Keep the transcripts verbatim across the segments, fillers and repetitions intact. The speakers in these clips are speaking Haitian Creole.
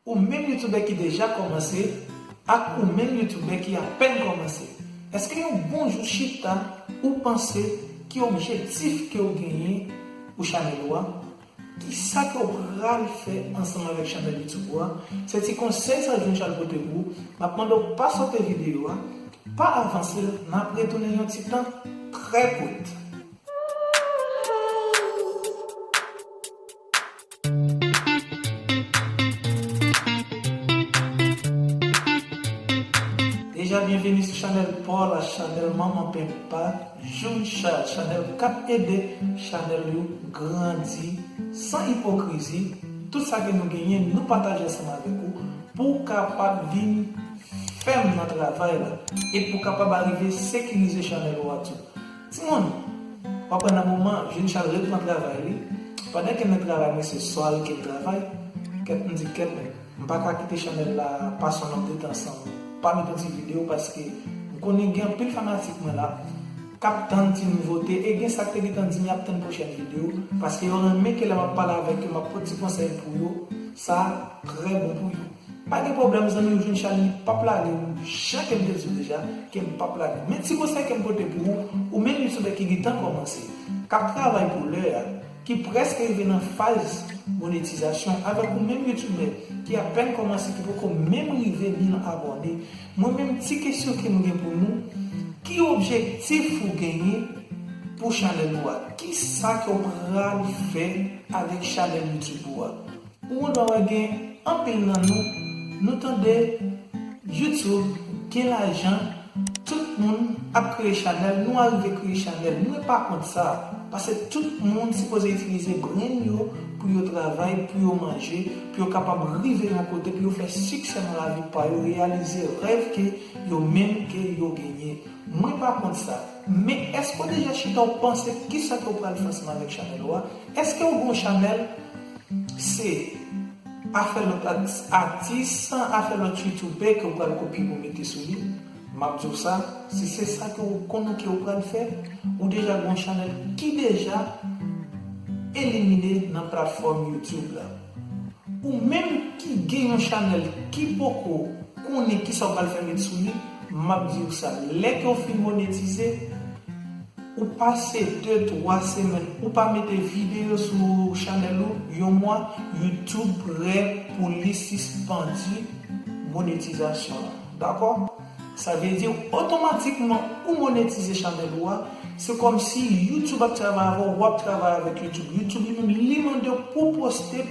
Ou menm youtubè ki deja kòmanse ak ou menm youtubè ki apèn kòmanse, èske yon bon jou chita ou panse ki objektif ke w genyen pou chanèl ou a? Kisa ke w pral fè ansanm avèk chanèl youtube ou a? Se ti konsèy sa June Charles pote pou ou. M ap mande w pa sote videyo a, pa avanse l, n ap retounen yon ti tan trè kout. Deja byenveni sou chanèl pa w la, chanèl manman penpa June Charles, chanèl k ap ede chanèl yo grandi san ipokrizi. Tout sa ke nou genyen nou pataje ansanm avèk ou pou w kapab vin fèm nan travay la e pou w kapab arive sekirize chanèl ou a tou. Timoun, w ap wè nan moman June Charles ret nan travay li. Pandan ke m nan travay mwen se swa l ke l travay. Kèt m di kèt men m pa ka kite chanèl la pase yon nòt de tan san m pa met yon ti videyo paske m konnen gen anpil fanatik mwen la k ap tann ti nouvote e gen sa k te gentan di m y ap tann pwochèn videyo paske yo renmen ke lè m ap pale avèk yo m ap pot ti konsèy pou yo. Sa trè bon pou yo. Pa gen pwoblèm zanmi w June Charles li p ap lage w jan ke m te di w deja ke m p ap lage w men ti konsèy ke m pote pou ou, ou menm youtubè ki gentan kòmanse k ap travay pou lè a ki prèske rive nan faz monetizasyon avèk ou menm youtubè ki apèn kòmanse ki poko menm rive mil abòne. Mwen menm ti kesyon ke m gen pou nou, ki objektif ou genyen pou chanèl ou a? Kisa ke w pral fè avèk chanèl youtube ou a? Ou konn wè gen anpil nan nou, nou tande youtube gen lajan, tout moun ap kreye chanèl, nou arive kreye chanèl. Mwen pa kont sa, paske tout moun sipoze itilize brenn yo pou yo travay, pou yo manje, pou yo kapab rive yon kote, pou yo fè siksè nan lavi pa yo, reyalize rèv ke yo menm ke yo genyen. Mwen pa kont sa. Men èske w deja chita w panse kisa ke w pral fè ansanm avèk chanèl ou a? Èske w gen yon chanèl se afè lòt atis, afè lòt youtubè ke w pral kopye pou mete sou li? M ap di w sa, si se sa ke w konnen ke w pral fè, ou deja gen yon chanèl ki deja elimine nan platfòm youtube la. Ou menm ki gen yon chanèl ki poko konnen kisa w pral fè met sou li, m ap di w sa, lè ke w fin monetize, ou pase de twa semèn ou pa mete videyo sou chanèl ou, yon mwa, youtube prè pou li sispandi monetizasyon an. Dakò? Sa vle di otomatikman ou monetize chanèl ou a, se kòmsi youtube ap travay avè w, w ap travay avèk youtube. Youtube li menm li mande w pou w poste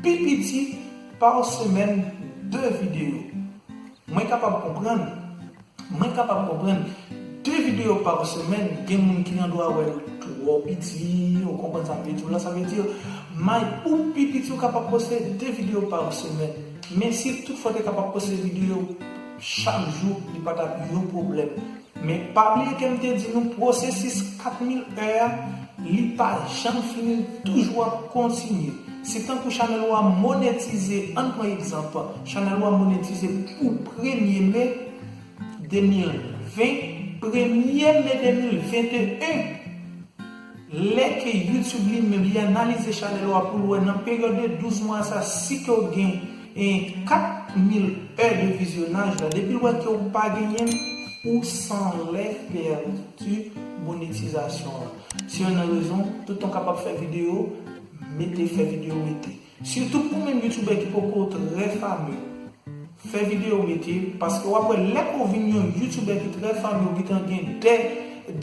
pi piti pa semèn de videyo. Mwen kapab konprann, mwen kapab konprann de videyo pa semèn, gen moun ki nan dwa wè l twò piti, ou konprann sa m vle di w la, sa vle di may ou pi piti ou kapab poste de videyo pa semèn. Men si toutfwa w te kapab poste videyo chak jou, li pa t ap yon pwoblèm. Men pa bliye ke m te di nou pwosesis kat mil è a, li pa janm fini, li toujou ap kontinye. Se tankou chanèl ou a monetize, ann pran egzanp, chanèl ou a monetize pou premye me de mil ven, premye me de mil venteyen. Lè ke youtube li menm li analize chanèl ou a pou l wè nan peryòd de douz mwa sa si ke w gen kat mil è de vizyonaj la, depi l wè ke w pa genyen l, ou sanlè pèdi monetizasyon an. Se youn nan rezon tout tan w kapab fè videyo, mete, fè videyo, mete. Sitou pou menm youtubè ki poko trè fame, fè videyo mete, paske w ap wè lè ke w vin yon youtubè ki trè fame, ou gentan gen dè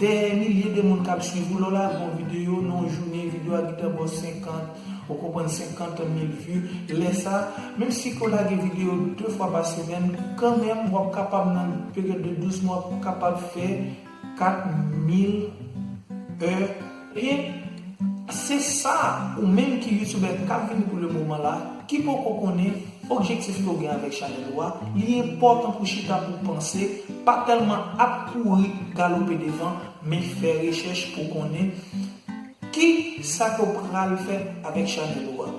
dè milye de moun k ap swiv ou, lè w lage yon videyo nan yon jounen videyo a gentan ba w senkant, ou konprann, senkant mil vi. Lè sa, menm si ke w lage videyo de fwa pa semèn, kanmenm w ap kapab nan peryòd de douz mwa pou kapab fè kat mil è. Ebyen, se sa, ou menm ki youtubè k ap vini pou le moman la, ki poko konnen objektif ke w gen avèk chanèl ou a, li enpòtan pou chita pou panse, pa tèlman ap kouri galope devan, men fè rechèch pou konnen kisa ke w pral fè avèk chanèl ou a.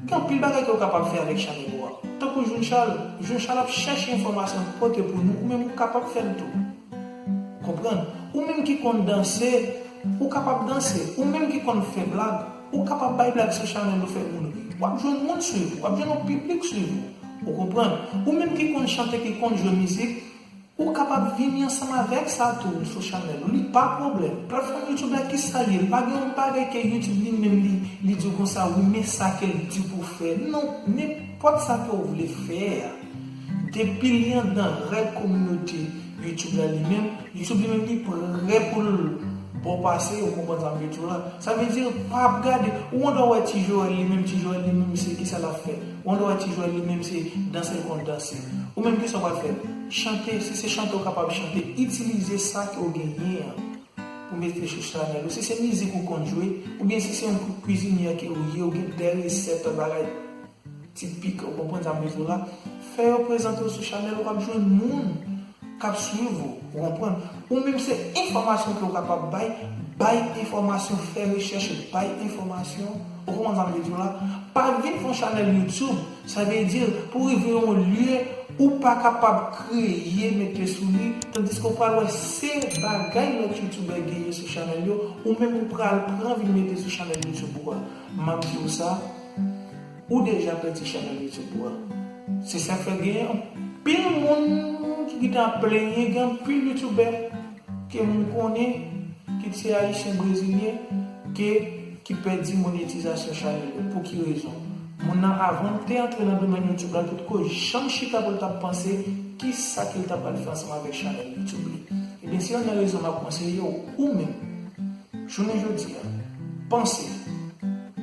Gen anpil bagay ke w kapab fè avèk chanèl ou a. Tankou June Charles, June Charles ap chèche enfòmasyon pote pou nou, ou menm ou kapab fè l tou. Konprann? Ou menm ki konn danse, ou kapab danse. Ou menm ki konn fè blag, ou kapab bay blag sou chanèl ou fè moun ri. W ap jwenn moun swiv ou, w ap jwenn yon piblik swiv ou. Ou konprann? Ou menm ki konn chante, ki konn jwe mizik, ou kapab vini ansanm avèk sa tou sou chanèl ou. Li pa pwoblèm. Platfòm YouTube la, ki sa l ye? Li pa gen yon bagay ke YouTube li menm li, li di w konsa, wi, men sa ke l di pou w fè. Non, nenpòt sa ke w vle fè a, depi li anndan règ kominote YouTube la li menm, YouTube li menm li prè pou l ba w pase, ou konprann sa m vle di w la. Sa vle di, pa ap gade, ou gendwa wè Ti Joel li menm, Ti Joel li menm se kisa l ap fè? Ou gendwa wè Ti Joel li menm se danse l konn danse. Ou menm kisa w pral fè? Chante, si se chante w kapab chante, itilize sa ke w genyen an pou mete sou chanèl ou. Si se mizik ou konn jwe, oubyen si se yon kwi-, kwizinye ke ou ye, ou gen de resèt, bagay tipik, ou konprann sa m vle di w la, fè yo prezante w sou chanèl ou, w ap jwenn moun k ap swiv ou, ou konprann? Ou menm se enfòmasyon ke w kapab bay, bay enfòmasyon, fè rechèch, bay enfòmasyon, ou konprann sa m vle di w la? Pa vin fè yon chanèl YouTube, sa vle di pou rive yon lye ou pa kapab kreye, mete sou li, tandiske w pral wè se bagay lòt youtubè genyen sou chanèl yo, ou menm ou pral pran vin mete sou chanèl YouTube ou a. M ap di w sa, ou deja pèdi chanèl YouTube ou a. Se sa k fè gen anpil moun ki gentan ap plenyen, gen anpil youtubè ke m konnen, kit se ayisyen, brezilyen, ke, ki pèdi monetizasyon chanèl yo. Pou ki rezon? Moun nan, avan l te antre nan domèn YouTube la, li potko janm chita pou l t ap panse ki sa ke l ta pral fè ansanm avèk chanèl YouTube li. Ebyen, se youn nan rezon m ap konseye w, ou menm, jounen jodi a, panse,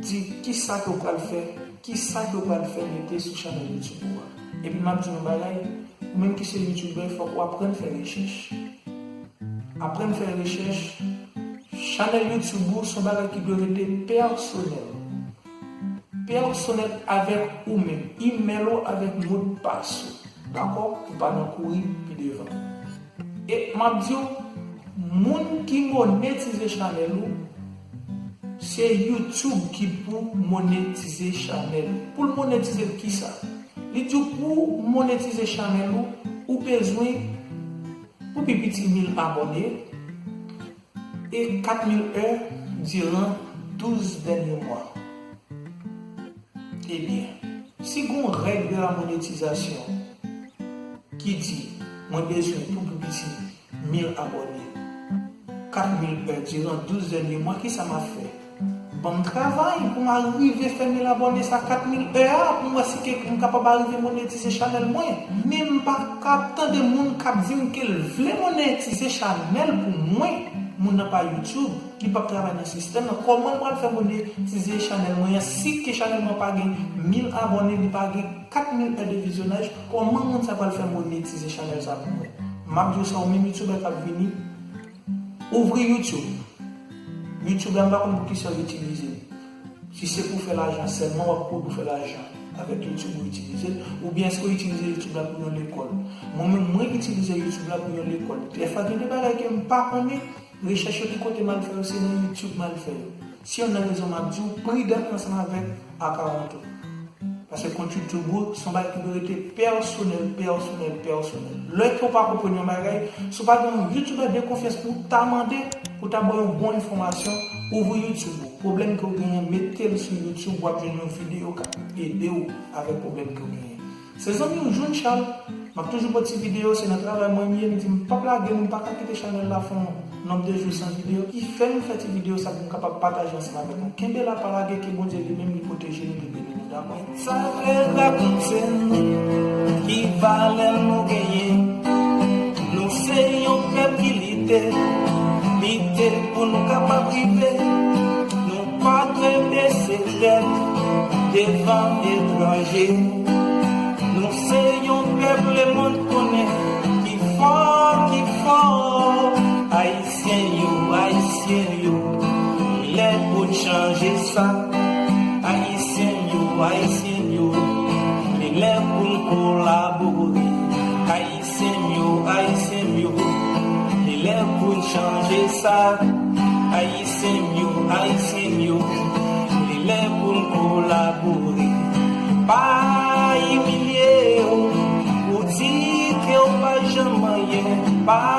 di ki sa ke w pral fè, ki sa ke w pral fè mete sou chanèl YouTube ou a. Epi m ap di w yon bagay, ou menm ki se youtubè, fòk ou aprann fè rechèch. Aprann fè rechèch. Chanèl YouTube ou se yon bagay ki dwe rete pèsonèl. Pèsonèl avèk ou menm. Imèl ou avèk modpas ou. Dakò? Pou pa nan kouri pi devan. E m ap di w, moun ki monetize chanèl ou, se YouTube ki pou monetize chanèl ou. Pou l monetize l kisa? Li di w pou monetize chanèl ou, ou bezwen pou pi piti mil abòne e kat mil è diran douz dènye mwa. Ebyen, si gon règ de la monétisation ki di mwen bezwen pou pi piti mil abòne, kat mil è diran douz dènye mwa, kisa m ap fè? Ban m travay pou m arive fè mil abòne sa, kat mil è a, pou m wè si ke m kapab arive monetize chanèl mwen. Men m pa ka ap tande moun k ap di m ke l vle monetize chanèl pou mwen. Moun nan pa YouTube, li p ap travay nan sistèm nan. Kòman l pral fè monetize chanèl mwen an si ke chanèl mwen pa gen mil abòne, li pa gen kat mil è de vizyonaj? Kòman moun sa pral fè monetize chanèl sa pou mwen? M ap di w sa, ou menm youtubè k ap vini, ouvri YouTube. YouTube la, m pa konn pou kisa w itilize l. Si se pou fè lajan sèlman, w ap kouri pou fè lajan avèk YouTube ou itilize l, oubyen èske w itilize YouTube la pou yon lekòl? Mwen menm, mwen itilize YouTube la pou yon lekòl. Dèfwa gen de bagay ke m pa konnen, rechèch yo ki kote m al fè yo, se nan YouTube m al fè yo. Se youn nan rezon m ap di w, pridan ansanm avèk akawont ou. Paske kont YouTube ou, se yon bagay ki dwe rete pèsonèl, pèsonèl, pèsonèl. Lè ke w pa konprann yon bagay, si w pa gen yon youtubè de konfyans pou w ta mande, pou w ta ba w yon bon enfòmasyon, ouvri YouTube ou. Pwoblèm ke w genyen, mete l sou YouTube, w ap jwenn yon videyo k ap ede w avèk pwoblèm ke w genyen. Se zanmi w June Charles, m ap toujou pote ti videyo, se nan travay mwen m ye, m di m p ap lage, m pa ka kite chanèl la fè yon nonb de jou san videyo, ki fè m fè ti videyo sa pou m kapab pataje ansanm avèk nou. Kenbe la, pa lage, ke Bondye li menm li pwoteje nou, li beni nou, dakò? Sa vle rakonte nou ki valè nou genyen. Nou se yon pèp ki lite, lite pou nou kapab rive. Nou pa dwe bese tèt devan etranje. Nou se yon pèp lemonn konnen ki fò, ki fò. Ayisyen yo, Ayisyen yo, li lè pou n chanje sa. Ayisyen yo, Ayisyen yo, li lè pou n kolabore. Ayisyen yo, Ayisyen yo, li lè pou n chanje sa. Ayisyen yo, Ayisyen yo, li lè pou n kolabore. Pa imilye w, ou di ke w pa janm anyen. Pa